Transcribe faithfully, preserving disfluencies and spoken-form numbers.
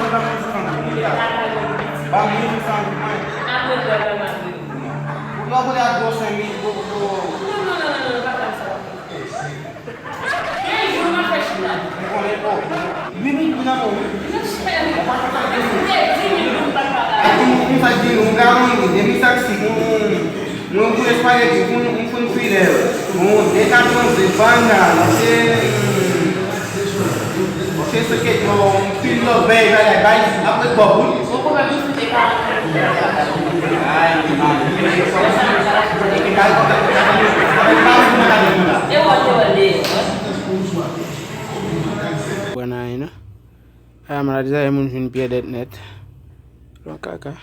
ou pa konn san mil. Ba m mil san pou mwen. Apre, lè w pa mande. Ou pa konn a gwo senk mil, gwo, gwo. Non, non, non, non, non, pa fè sa. Yon jou, m ap fè chita. Ou konnen, o. Wi, wi, wi, nan, wi. Monchè, m te di li pou m pa travay. Ou, ou, ou, sa di, ou, ou, ou, Mwen pou espageti, pou nou, pou nou fidèl. Bon, de katranze, banga, se, se se ke yon pil lòt bèy bagay bay, apre bò pou. Bon, pou mwen, pou te ka. Ay, man. E wòl, e wòl, e wòl. Bwana, you know. Ay, maladi sa, e moun fin pyèdèt nèt. Lon kaka.